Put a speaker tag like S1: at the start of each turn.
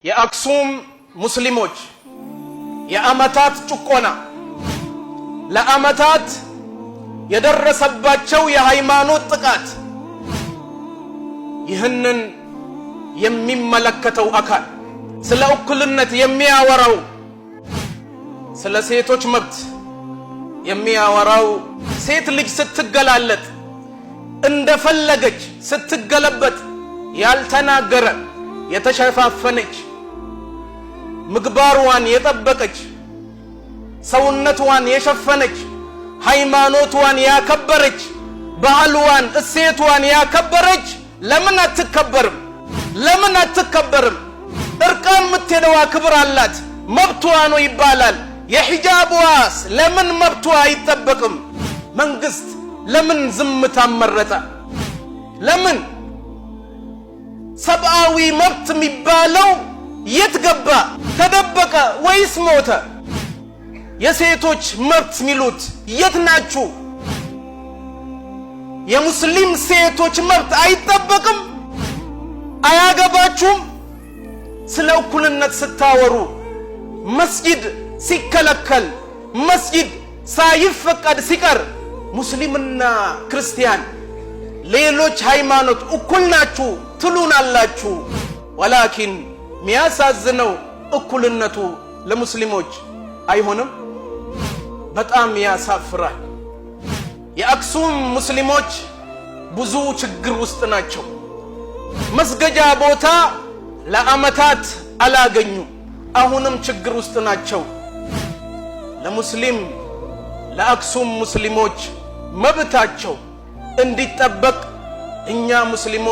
S1: የአክሱም ሙስሊሞች የዓመታት ጭቆና፣ ለዓመታት የደረሰባቸው የሃይማኖት ጥቃት፣ ይህንን የሚመለከተው አካል፣ ስለ እኩልነት የሚያወራው፣ ስለ ሴቶች መብት የሚያወራው፣ ሴት ልጅ ስትገላለጥ፣ እንደፈለገች ስትገለበጥ ያልተናገረ፣ የተሸፋፈነች፣ ምግባርዋን የጠበቀች፣ ሰውነቷን የሸፈነች፣ ሃይማኖቷን ያከበረች፣ ባህልዋን እሴቷን ያከበረች ለምን አትከበርም? ለምን አትከበርም? እርቃን የምትሄደዋ ክብር አላት፣ መብቷ ነው ይባላል። የሒጃብዋስ ለምን መብቷ አይጠበቅም? መንግስት ለምን ዝምታ መረጠ? ለምን? ሰብአዊ መብት የሚባለው የት ገባ? ተደበቀ ወይስ ሞተ? የሴቶች መብት የሚሉት የት ናችሁ? የሙስሊም ሴቶች መብት አይጠበቅም? አያገባችሁም? ስለ እኩልነት ስታወሩ መስጊድ ሲከለከል፣ መስጊድ ሳይፈቀድ ሲቀር፣ ሙስሊምና ክርስቲያን ሌሎች ሃይማኖት እኩል ናችሁ ትሉናላችሁ። ወላኪን ሚያሳዝነው እኩልነቱ ለሙስሊሞች አይሆንም። በጣም ያሳፍራል። የአክሱም ሙስሊሞች ብዙ ችግር ውስጥ ናቸው። መስገጃ ቦታ ለዓመታት አላገኙ። አሁንም ችግር ውስጥ ናቸው። ለሙስሊም ለአክሱም ሙስሊሞች መብታቸው እንዲጠበቅ እኛ ሙስሊሞች